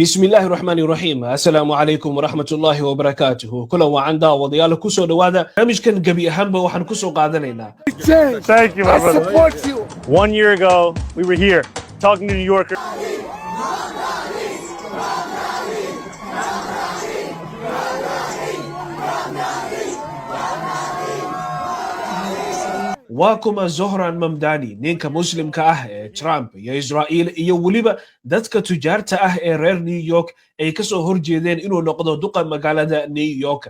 Bismillaahi raxmaani raxiim. Assalaamu calaykum waraxmatullaahi wabarakaatuhu. Kulan wacan, daawadayaal, kusoo dhowaada barnaamijkan. Gebi ahaanba waxaan kusoo qaadanaynaa Thank you, my I brother. support you. One year ago, we were here talking to New Yorkers. Waa kuma Zohran Mamdani, ninka Muslimka ah ee Trump iyo Israa'iil iyo weliba dadka tujaarta ah ee reer New York ay ka soo horjeedeen inuu noqdo duqa magaalada New York?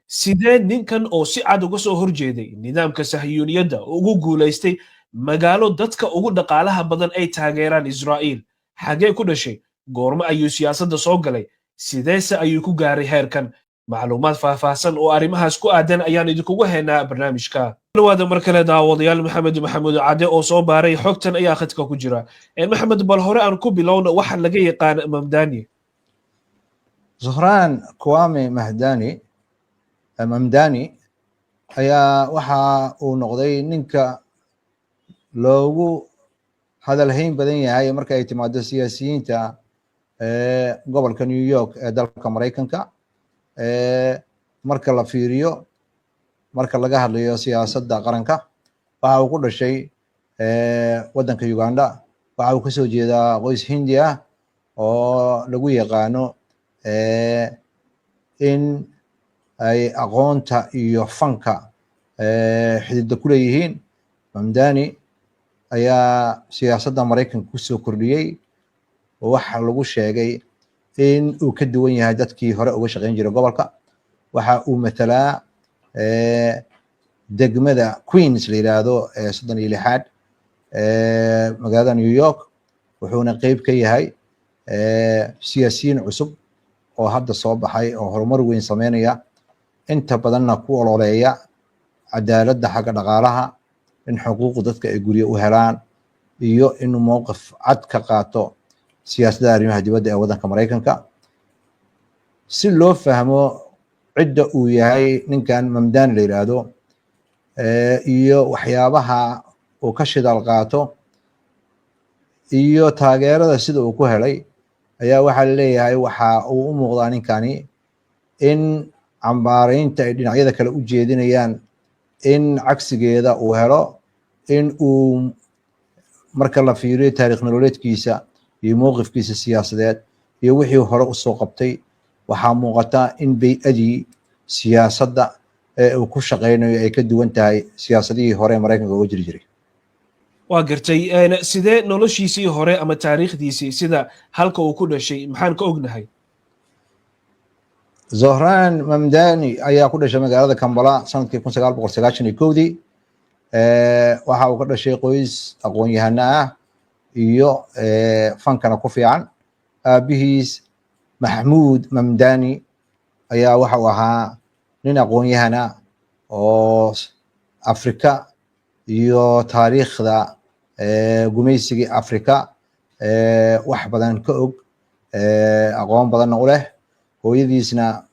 Sidee ninkan oo si cad uga soo horjeeday nidaamka Sahyuuniyadda ugu guulaystay magaalo dadka ugu dhaqaalaha badan ay taageeraan Israa'iil? Xagee ku dhashay? Goormo ayuu siyaasadda soo galay? Sideese ayuu ku gaaray heerkan? Macluumaad faahfaahsan oo arrimahaas ku aadan ayaan idinkugu haynaa barnaamijka. Dhawaada mar kale, daawadayaal. Maxamed Maxamuud Cadde oo soo baaray xogtan ayaa khadka ku jira. Maxamed, bal hore aan ku bilowna waxa laga yaqaan Mamdani. Zohran Kwame Mahdani Mamdani ayaa waxa uu noqday ninka loogu hadalhayn badan yahay marka ay timaado siyaasiyiinta gobolka New York ee dalka Maraykanka, marka la fiiriyo, marka laga hadlayo siyaasadda qaranka. Waxa uu ku dhashay waddanka Uganda. Waxa uu kasoo jeedaa qoys Hindi ah oo lagu yaqaano in ay aqoonta iyo fanka xididda ku leeyihiin. Mamdani ayaa siyaasadda Maraykanka kusoo kordhiyey waxa lagu sheegay in uu ka duwan yahay dadkii hore uga shaqeyn jiray gobolka. Waxa uu matalaa degmada Queens la yidhaahdo ee 36aad magaalada New York, wuxuuna qeyb ka yahay siyaasiyiin cusub oo hadda soo baxay oo horumar weyn sameynaya, inta badanna ku ololeeya cadaaladda xagga dhaqaalaha, in xuquuqu dadka ay guryo u helaan, iyo inuu mowqif cad ka qaato siyaasadda arrimaha dibadda ee waddanka Maraykanka. Si loo fahmo cidda uu yahay ninkan Mamdani la yidhaahdo iyo waxyaabaha uu ka shidaal qaato iyo taageerada sida uu ku helay, ayaa waxaa laleeyahay waxa uu u muuqdaa ninkani in cambaaraynta ay dhinacyada kale u jeedinayaan in cagsigeeda uu helo, in uu marka la fiiriyo taarikh nololeedkiisa iyo mowqifkiisa siyaasadeed iyo wixii hore usoo qabtay, waxaa muuqata in bay-adii siyaasadda ee uu ku shaqeynayo ay ka duwan tahay siyaasadihii hore ee Maraykanka uga jiri jiray. Waa gartay. Sidee noloshiisii hore ama taariikhdiisii, sida halka uu ku dhashay, maxaan ka ognahay? Zohran Mamdani ayaa ku dhashay magaalada Kambala sanadkii 1991-dii. Waxa uu ka dhashay qoys aqoon-yahano ah iyo fankana ku fiican. Aabihiis Maxmuud Mamdani ayaa waxa uu ahaa nin aqoon-yahana oo Afrika iyo taariikhda gumaysigii Afrika wax badan ka og, aqoon badanna u leh. Hooyadiisna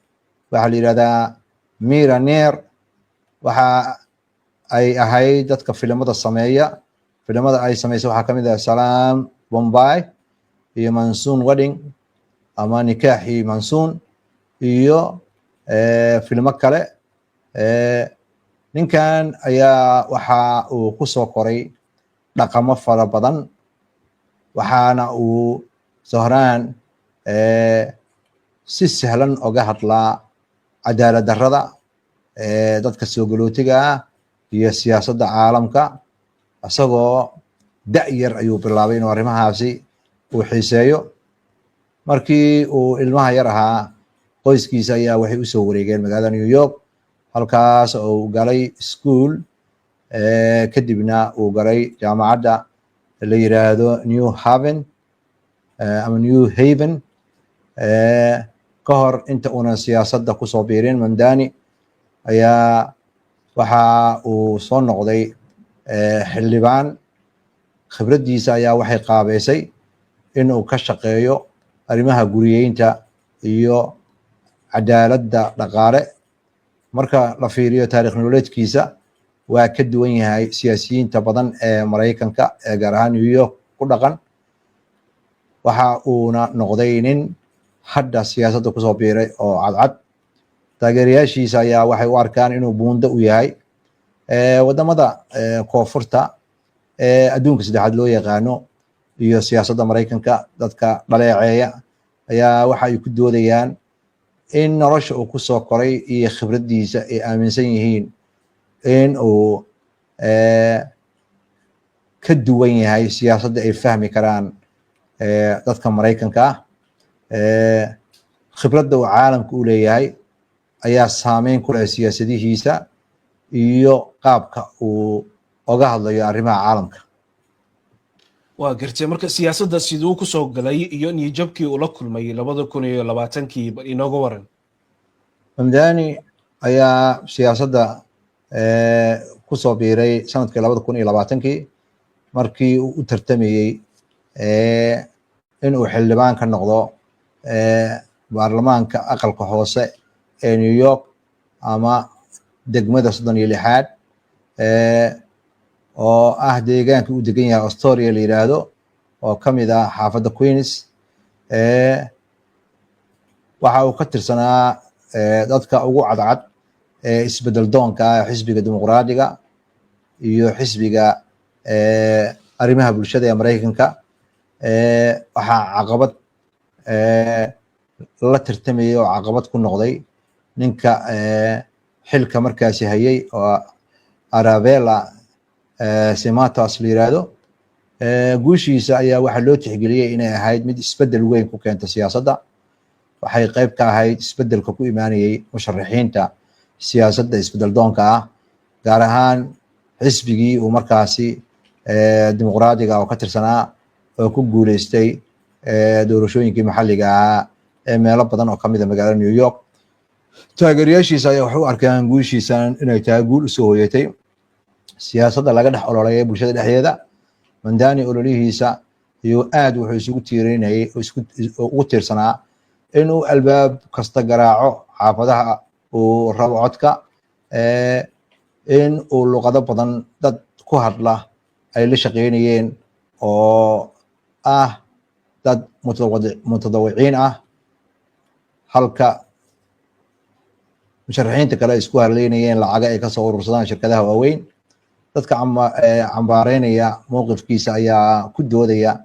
waxaa la yidhahdaa Mira Nair. Waxa ay ahayd dadka filimada sameeya. Filimada ay sameysay waxaa kamid ah Salaam Bombay iyo Monsoon Wedding ama Nikaaxii Monsoon iyo filmo kale. Ninkan ayaa waxa uu ku soo koray dhaqamo fara badan, waxaana uu Zohran si sahlan oga hadlaa cadaalad darrada, dadka soo galootiga ah iyo siyaasadda caalamka. Isagoo da' yar ayuu bilaabay inuu arrimahaasi uu xiiseeyo. Markii uu ilmaha yar ahaa, qoyskiisa ayaa waxay usoo wareegeen magaalada New York, halkaas oo uu galay school, kadibna uu galay jaamacadda la yiraahdo New Haven ama New Haven. Ka hor inta uunan siyaasadda kusoo biirin, Mamdani ayaa waxa uu soo noqday xildhibaan. Khibraddiisa ayaa waxay qaabeysay inuu ka shaqeeyo arrimaha guriyeynta iyo cadaaladda dhaqaale. Marka la fiiriyo taarikh nololeedkiisa, waa ka duwan yahay siyaasiyiinta badan ee Maraykanka, ee gaar ahaan New York ku dhaqan. Waxa uuna noqday nin hadda siyaasadda kusoo biiray oo cadcad. Taageerayaashiisa ayaa waxay u arkaan inuu buundo u yahay wadamada koonfurta ee adduunka saddexaad loo yaqaano iyo siyaasadda Maraykanka. Dadka dhaleeceeya ayaa waxa ay ku doodayaan in nolosha uu kusoo koray iyo khibraddiisa ay aaminsan yihiin in uu ka duwan yahay siyaasadda ay fahmi karaan dadka Maraykanka ah. Khibradda uu caalamka u leeyahay ayaa saameyn ku leh siyaasadihiisa iyo qaabka uu oga hadlayo arrimaha caalamka. Waa gartay. Marka siyaasadda siduu kusoo galay iyo niyajabkii uu la kulmay 2020-kii inooga waran. Mamdani ayaa siyaasadda kusoo biiray sanadkii 2020-kii, markii uu u tartamayey in uu xildhibaan ka noqdo baarlamaanka aqalka hoose ee New York ama degmada 36aad, oo ah deegaanka uu degan yahay, Astoria la yiraahdo, oo ka mid ah xaafadda Queens. Waxa uu ka tirsanaa dadka ugu cadcad ee isbedel doonka ah, xisbiga Dimuqraadiga iyo xisbiga arrimaha bulshada ee Maraykanka. Waxaa caqabad la tartamayay oo caqabad ku noqday ninka xilka markaasi hayay oo Aravella Samatas la yiraahdo. Guushiisa ayaa waxaa loo tixgeliyey inay ahayd mid isbedel weyn ku keenta siyaasadda. Waxay qayb ka ahayd isbedelka ku imaanayay musharaxiinta siyaasadda isbedel doonka ah, gaar ahaan xisbigii uu markaasi Dimuqraadiga oo ka tirsanaa, oo ku guuleystay doorashooyinkii maxalliga ahaa ee meelo badan oo kamid a magaalada New York. Taageerayaashiisa ayaa waxay u arkaan guushiisan inay tahay guul usoo hoyatay siyaasadda laga dhex ololeeya bulshada dhexdeeda. Mamdani ololihiisa ayuu aad wuxuu isugu tiirinayay, ugu tiirsanaa inuu albaab kasta garaaco xaafadaha uu rabo codka, in uu luqado badan dad ku hadla ay la shaqeynayeen oo ah dad mutadawiciin ah, halka musharaxiinta kale ay isku haleynayeen lacaga ay kasoo urursadaan shirkadaha waaweyn. Dadka cambaareynaya mowqifkiisa ayaa ku doodaya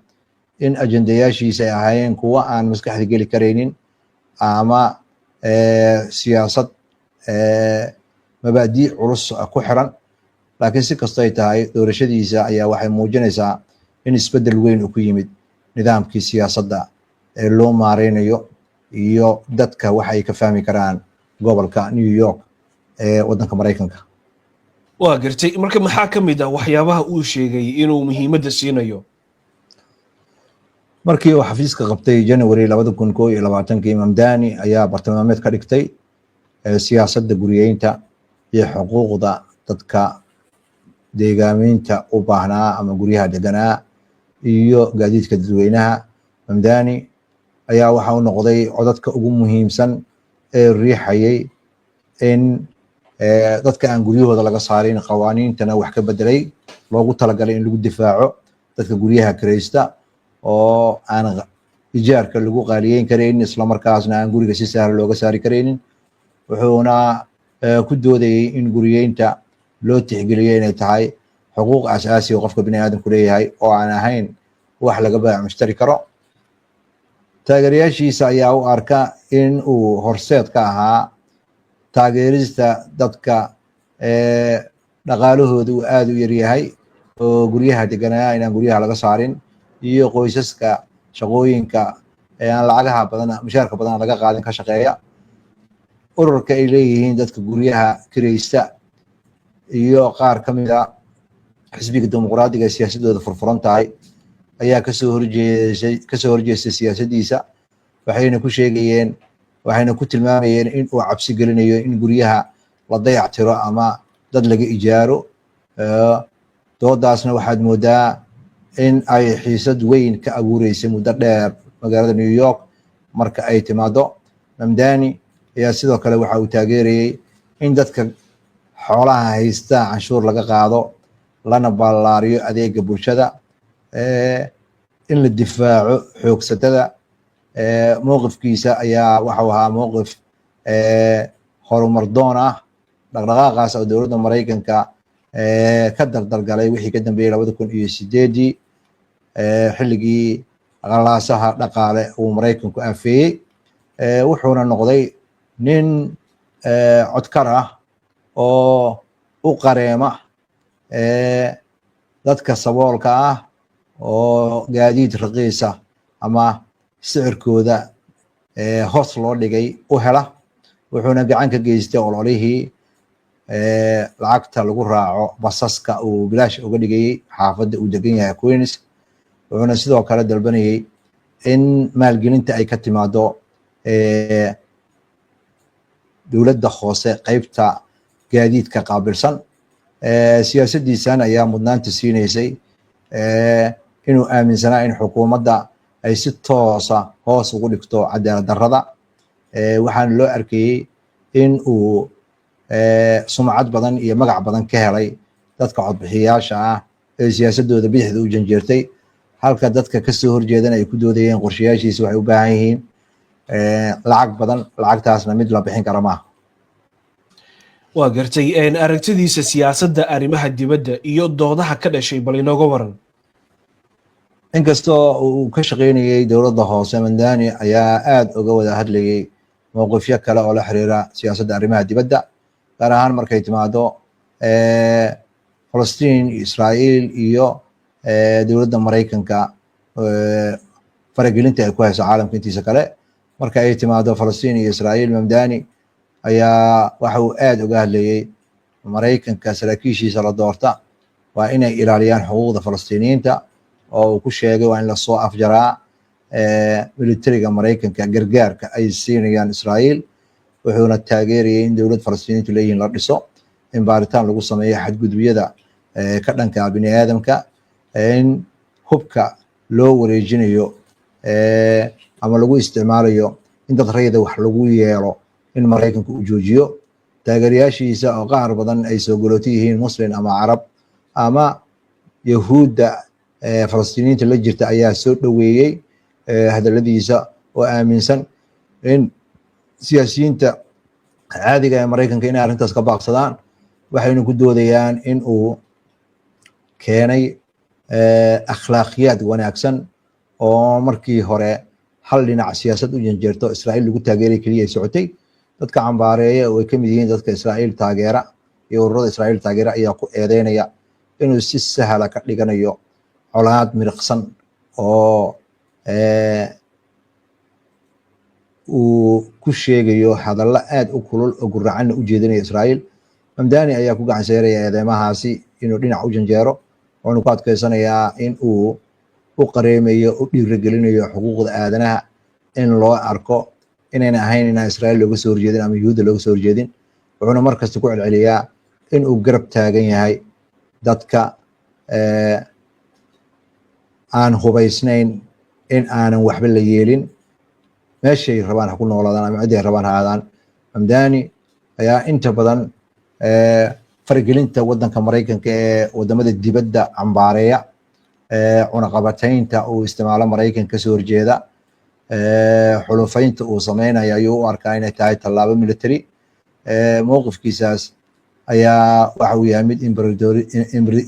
in ajendayaashiisa ay ahaayeen kuwo aan maskaxda geli karaynin ama siyaasad mabaadii culus ku xiran. Laakiin si kastoy tahay, doorashadiisa ayaa waxay muujinaysaa in isbeddel weyn uu ku yimid nidaamkii siyaasadda ee loo maareynayo iyo dadka waxa ay ka fahmi karaan gobolka New York ee waddanka Maraykanka. Waa gartay. Marka maxaa ka mid ah waxyaabaha uu sheegay inuu muhiimadda siinayo? Markii uu xafiiska qabtay January 2021-kii, Mamdani ayaa bartilmaameed ka dhigtay siyaasadda guriyeynta iyo xuquuqda dadka deegaameynta u baahnaa ama guryaha deganaa iyo gaadiidka dadweynaha. Mamdani ayaa waxa uu noqday codadka ugu muhiimsan ee riixayay in dadka aan guryahooda laga saarin, qawaaniintana wax ka bedelay loogu talagalay in lagu difaaco dadka guryaha kiraysta oo aan ijaarka lagu qaaliyeyn karaynin, islamarkaasna aan guriga si sahal looga saari karaynin. Wuxuuna ku doodayey in guriyeynta loo tixgeliyo inay tahay xuquuq asaasi oo qofka bini aadamku leeyahay oo aan ahayn wax laga baac mushtari karo. Taageerayaashiisa ayaa u arka in uu horseed ka ahaa taageerista dadka dhaqaalahooda uu aada u yaryahay oo guryaha deganaa inaan guryaha laga saarin, iyo qoysaska shaqooyinka ee aan lacagaha badan, mushaarka badan laga qaadin ka shaqeeya. Ururka ay leeyihiin dadka guryaha kiraysta iyo qaar ka mid a xisbiga Dimuqraadiga ee siyaasadooda furfuran tahay ayaa kasoo horjeestay siyaasaddiisa, waxayna ku sheegayeen, waxayna ku tilmaamayeen in uu cabsi gelinayo in guryaha la dayactiro ama dad laga ijaaro. Doodaasna waxaad moodaa in ay xiisad weyn ka abuureysay muddo dheer magaalada New York marka ay timaado. Mamdani ayaa sidoo kale waxa uu taageerayey in dadka xoolaha haysta canshuur laga qaado, lana ballaariyo adeega bulshada. in la difaaco xoogsatada. Mowqifkiisa ayaa waxau ahaa mowqif horumar doon ah. Dhaqdhaqaaqaas oo dowladda Maraykanka ka dardargalay wixii ka dambeeyey 2008-dii, xilligii qalaasaha dhaqaale uu Maraykanku aafeeyey. Wuxuuna noqday nin codkar ah oo u qareema dadka saboolka ah oo gaadiid raqiisa ama sicirkooda hoos loo dhigay u hela. Wuxuuna gacan ka geystay ololihii lacagta lagu raaco basaska uu bilaash uga dhigayey xaafadda uu degan yahay, Queens. Wuxuuna sidoo kale dalbanayey in maalgelinta ay ka timaado dowladda hoose qeybta gaadiidka qaabilsan. Siyaasaddiisan ayaa mudnaanta siinaysay inuu aaminsanaa in xukuumadda ay si toosa hoos ugu dhigto cadaalad darrada. Waxaana loo arkayey in uu sumcad badan iyo magac badan ka helay dadka codbixiyaasha ah ee siyaasadooda bidixda u janjeertay, halka dadka kasoo horjeedana ay ku doodayeen qorshayaashiisa waxay u baahan yihiin lacag badan, lacagtaasna mid la bixin kara maaha. Waa gartay. Aragtidiisa siyaasadda arrimaha dibadda iyo doodaha ka dhashay bal inooga waran. Inkastoo uu ka shaqaynayey dowladda hoose, Mamdani ayaa aada uga wada hadlayey mowqifyo kale oo la xiriira siyaasadda arrimaha dibadda, gaar ahaan markay timaado Falastiin iyo Israa'iil iyo dowladda Maraykanka faragelinta ay ku hayso caalamka intiisa kale. Marka ay timaado Falastiin iyo Israa'iil, Mamdani ayaa waxa uu aada uga hadlayey Maraykanka saraakiishiisa la doorta waa inay ilaaliyaan xuquuqda Falastiiniyiinta, oo uu ku sheegay waa in lasoo afjaraa militariga Maraykanka gargaarka ay siinayaan Israa'iil. Wuxuuna taageerayay in dowlad Falastiiniyiintu leeyihiin la dhiso, in baaritaan lagu sameeyo xadgudubyada ka dhanka bini aadamka, in hubka loo wareejinayo ama lagu isticmaalayo in dad rayida wax lagu yeelo in Maraykanku uu joojiyo. Taageerayaashiisa oo qaar badan ay soo galooti yihiin, Muslim ama Carab ama Yahuudda Falastiiniyiinta la jirta, ayaa soo dhoweeyey hadaladiisa oo aaminsan in siyaasiyiinta caadiga ee Maraykanka inay arrintaas ka baaqsadaan. Waxayna ku doodayaan in uu keenay akhlaaqiyaad wanaagsan oo markii hore hal dhinac siyaasad u janjeerto Israa'iil lagu taageeray keliya ay socotay. Dadka cambaareeya oo ay ka mid yihiin dadka Israa'iil taageera iyo ururada Israa'iil taageera ayaa ku eedeynaya inuu si sahla ka dhiganayo colaad miriqsan oo uu ku sheegayo hadallo aad u kulul oo guracanna u jeedinaya Israa'iil. Mamdani ayaa ku gacan seeraya eedeymahaasi inuu dhinac u janjeero, wuxuuna ku adkeysanayaa in uu u qareemayo, u dhiirigelinayo xuquuqda aadanaha in loo arko inayna ahayn inaan Israa'iil looga soo horjeedin ama Yuhuudda looga soo horjeedin. Wuxuuna mar kasta ku celceliyaa in uu garab taagan yahay dadka aan hubaysnayn, in aanan waxba la yeelin, meeshay rabaan ha ku noolaadaan ama cidday rabaan ha aadaan. Mamdani ayaa inta badan faragelinta waddanka Maraykanka ee wadamada dibadda cambaareeya, cunaqabataynta uu isticmaalo Maraykanka kasoo horjeeda, xulufaynta uu sameynaya ayuu u arkaa inay tahay tallaabo military. Mowqifkiisaas ayaa waxa uu yahay mid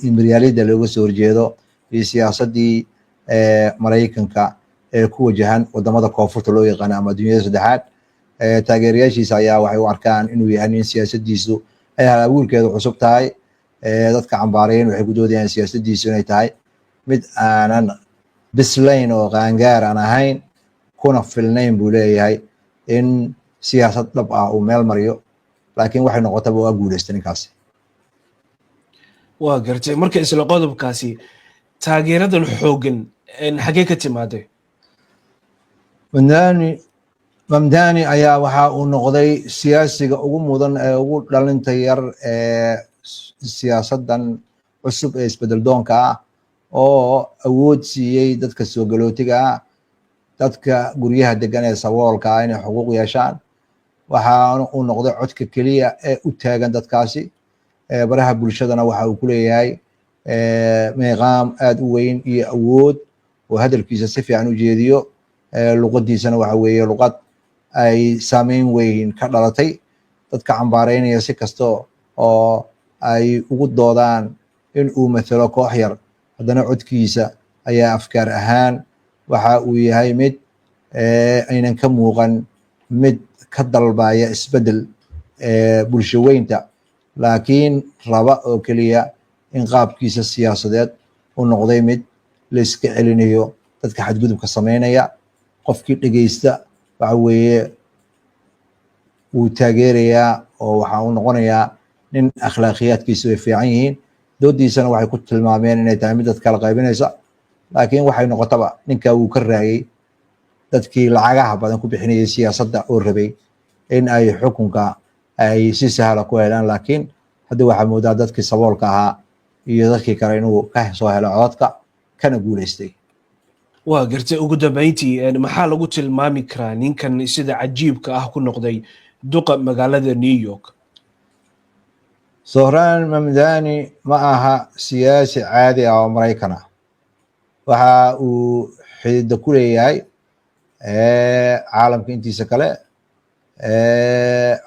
imberiyaaliyadda looga soo horjeedo iyo siyaasaddii Maraykanka ee ku wajahan wadamada koonfurta loo yaqaano ama dunyada saddexaad. Taageerayaashiisa ayaa waxay u arkaan inuu yahay nin siyaasaddiisu ay hal abuurkeedu cusub tahay. Dadka cambaareyen waxay ku doodayaan siyaasaddiisu inay tahay mid aanan bislayn oo qaangaar aan ahayn, kuna filnayn buu leeyahay in siyaasad dhab ah uu meel mariyo, laakiin waxay noqotaba waa guuleystay ninkaasi. Waa gartay. Marka isla qodobkaasi, taageeradan xooggan xagee ka timaaday? Mamdani ayaa waxa uu noqday siyaasiga ugu mudan ee ugu dhalinta yar ee siyaasaddan cusub ee isbedel doonka ah, oo awood siiyey dadka soo galootiga ah, dadka guryaha degan ee saboolka ah inay xuquuq yeeshaan. Waxaana uu noqday codka keliya ee u taagan dadkaasi. Baraha bulshadana waxa uu ku leeyahay meeqaam aada u weyn iyo awood. Oo hadalkiisa si fiican u jeediyo. Luqadiisana waxa weeye luqad ay saameyn weyn ka dhalatay. Dadka cambaareynaya, si kasta oo ay ugu doodaan in uu mathalo koox yar, haddana codkiisa ayaa afkaar ahaan waxa uu yahay mid aynan ka muuqan mid ka dalbaya isbeddel bulsho weynta, laakiin raba oo keliya in qaabkiisa siyaasadeed u noqday mid la iska celinayo dadka xadgudubka sameynaya. Qofkii dhegeysta waxa weeye wuu taageerayaa oo waxa uu noqonayaa nin akhlaaqiyaadkiisu ay fiican yihiin. Doodiisana waxay ku tilmaameen inay tahay mid dad kala qaybinaysa, laakiin waxay noqotaba, ninka wuu ka raayay dadkii lacagaha badan ku bixinayay siyaasadda oo rabay in ay xukunka ay si sahla ku helaan. Laakiin hadda waxaa moodaa dadkii saboolka ahaa iyo dadkii kale inuu ka soo helo codadka, kana guuleystay. Waa gartay. Ugu dambeyntii, maxaa lagu tilmaami karaa ninkan sida cajiibka ah ku noqday duqa magaalada New York? Zohran Mamdani ma aha siyaasi caadi ah oo Maraykan ah. Waxa uu xididda ku leeyahay caalamka intiisa kale,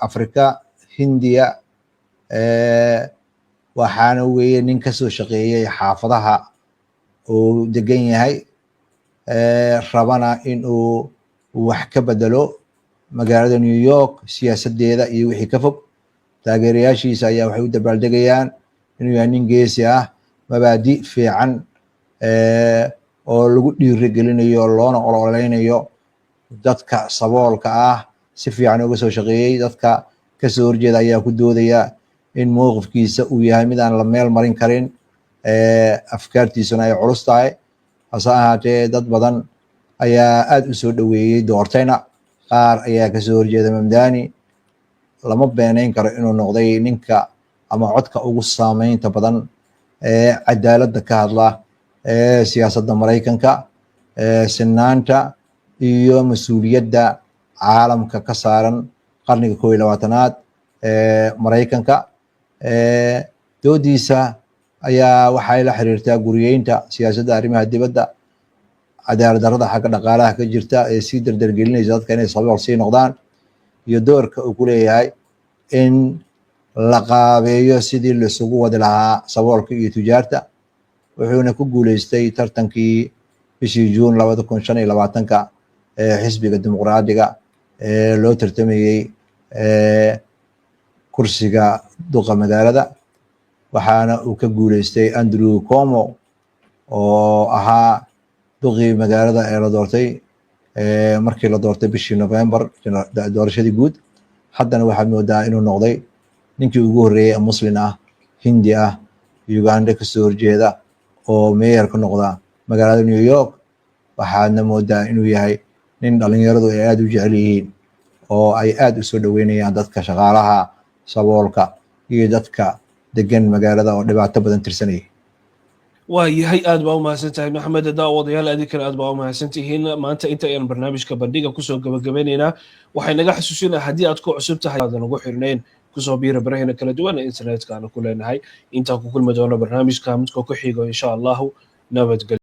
Africa, Hindiya. Waxaana weeye nin kasoo shaqeeyey xaafadaha uu degan yahay, rabana in uu wax ka bedelo magaalada New York siyaasadeeda iyo wixii ka fog. Taageerayaashiisa ayaa waxay u dabaaldegayaan inuu yahay nin geesi ah, mabaadi fiican oo lagu dhiirigelinayo loona ololeynayo dadka saboolka ah si fiican uga soo shaqeeyey. Dadka kasoo horjeeda ayaa ku doodaya in mowqifkiisa uu yahay mid aan la meel marin karin, afkaartiisuna ay culus tahay. Hase ahaatee, dad badan ayaa aad u soo dhoweeyey, doortayna. Qaar ayaa kasoo horjeeda Mamdani. Lama beenayn karo inuu noqday ninka ama codka ugu saameynta badan ee cadaaladda ka hadla ee siyaasadda Maraykanka, sinaanta iyo mas-uuliyadda caalamka ka saaran qarniga 21aad ee Maraykanka. Doodiisa ayaa waxay la xiriirtaa guriyeynta, siyaasadda arrimaha dibadda, cadaalad darrada xagga dhaqaalaha ka jirta ee sii dardargelinaysa dadka inay sabool sii noqdaan, iyo doorka uu ku leeyahay in la qaabeeyo sidii laisugu wadi lahaa saboolka iyo tujaarta. Wuxuuna ku guuleystay tartankii bishii Juun 2025-ka ee xisbiga Dimuqraadiga ee loo tartamayey kursiga duqa magaalada, waxaana uu ka guuleystay Andrew Cuomo oo ahaa duqii magaalada ee la doortay markii la doortay bishii November doorashadii guud. Haddana waxaad moodaa inuu noqday ninkii ugu horreeyey Muslin ah, Hindi ah, Uganda kasoo horjeeda oo mayor ka noqda magaalada New York. Waxaadna moodaa inuu yahay nin dhalinyaradu ay aada u jecel yihiin oo ay aada u soo dhoweynayaan dadka shaqaalaha, saboolka iyo dadka degan magaalada oo dhibaato badan tirsanayay. Waa yahay, aad baa u mahadsan tahay, Maxamed. Daawadayaal, adinkana aad baa u mahadsan tihiin. Maanta inta ayaan barnaamijka Bandhiga kusoo gabagabeynaynaa. Waxay naga xasuusinaa, haddii aad ku cusub tahay, aadan ugu xirnayn, kusoo biira baraheena kala duwan ee internetka aanu ku leenahay. Intaan ku kulmi doono barnaamijka midka ku xigo, insha Allahu, nabadgelyo.